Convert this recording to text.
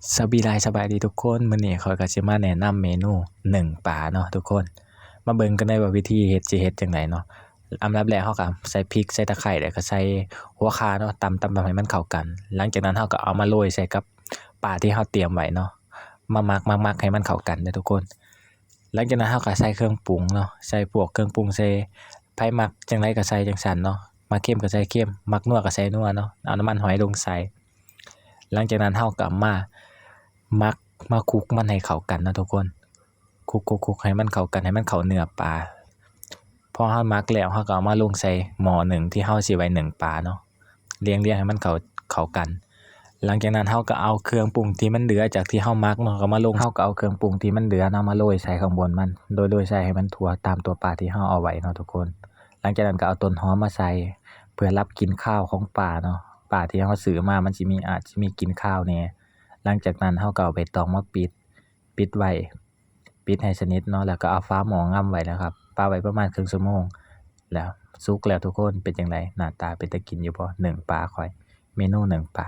ສະບາຍດີ ສະບາຍດີທຸກຄົນ, ມື້ນີ້ຂ້ອຍກໍຊິມາແນະນຳເມນູໜຶ້ງປາເນາະທຸກຄົນ. ມາເບິ່ງກັນເລີຍວ່າວິທີເຮັດຊິເຮັດຈັ່ງໃດເນາະ. ອັນດັບແລກເຮົາກໍໃສ່ພິກ ໃສ່ຕະໄຄ ແລ້ວກໍໃສ່ຫົວຂ່າເນາະ, ຕຳ ຕຳ ຕຳໃຫ້ມັນເຂົ້າກັນ. ຫຼັງຈາກນັ້ນເຮົາກໍເອົາມາໂລຍໃສ່ກັບປາທີ່ເຮົາຕຽມໄວ້ເນາະ, ມາໝັກ ໝັກ ໝັກໃຫ້ມັນເຂົ້າກັນເດີທຸກຄົນ. ຫຼັງຈາກນັ້ນເຮົາກໍໃສ່ເຄື່ອງປຸງເນາະ, ໃສ່ພວກເຄື່ອງປຸງ ໃສ່ ໃຜມັກຈັ່ງໃດກໍໃສ່ຈັ່ງຊັ້ນເນາະ, ມັກເຄັມກໍໃສ່ເຄັມ, ມັກນົວກໍໃສ່ນົວເນາະ, ເອົານ້ຳມັນຫອຍລົງໃສ່. ຫຼັງຈາກນັ້ນເຮົາກໍມາໝັກ ມາຄຸກມັນໃຫ້ເຂົ້າກັນເນາະທຸກຄົນ, ຄຸກໆໆໃຫ້ມັນເຂົ້າກັນ ໃຫ້ມັນເຂົ້າເນື້ອປາ. ພໍເຮົາໝັກແລ້ວ ເຮົາກໍເອົາມາລົງໃສ່ໝໍ້ໜຶ້ງທີ່ເຮົາຊິໄວ້ໜຶ້ງປາເນາະ, ລຽງໆໃຫ້ມັນເຂົ້າ ເຂົ້າກັນ. ຫຼັງຈາກນັ້ນເຮົາກໍເອົາເຄື່ອງປຸງທີ່ມັນເຫຼືອຈາກທີ່ເຮົາໝັກເນາະ ກໍມາລົງ, ເຮົາກໍເອົາເຄື່ອງປຸງທີ່ມັນເຫຼືອເນາະ ມາໂລຍໃສ່ຂ້າງບົນມັນ, ໂລຍ ໂລຍໃສ່ໃຫ້ມັນທົ່ວຕາມຕົວປາທີ່ເຮົາເອົາໄວ້ເນາະທຸກຄົນ. ຫຼັງຈາກນັ້ນກໍເອົາຕົ້ນຫອມມາໃສ່ ເພື່ອດັບກິ່ນຄາວຂອງປາເນາະ, ປາທີ່ເຮົາຊື້ມາມັນຊິມີ ອາດຊິມີກິ່ນຄາວແດ່. ຫຼັງຈາກນັ້ນເຮົາກໍເອົາໃບຕອງມາປິດ ປິດໄວ້ ປິດໃຫ້ສະໜິດເນາະ, ແລ້ວກໍເອົາຝາໝໍ້ງຳໄວ້ນະຄັບ, ປະໄວ້ປະມານເຄິ່ງຊົ່ວໂມງ. ແລ້ວສຸກແລ້ວທຸກຄົນ, ເປັນຈັ່ງໃດ? ໜ້າຕາເປັນຕາກິນຢູ່ບໍ່? ໜຶ້ງປາຂ້ອຍ, ເມນູໜຶ້ງປາ.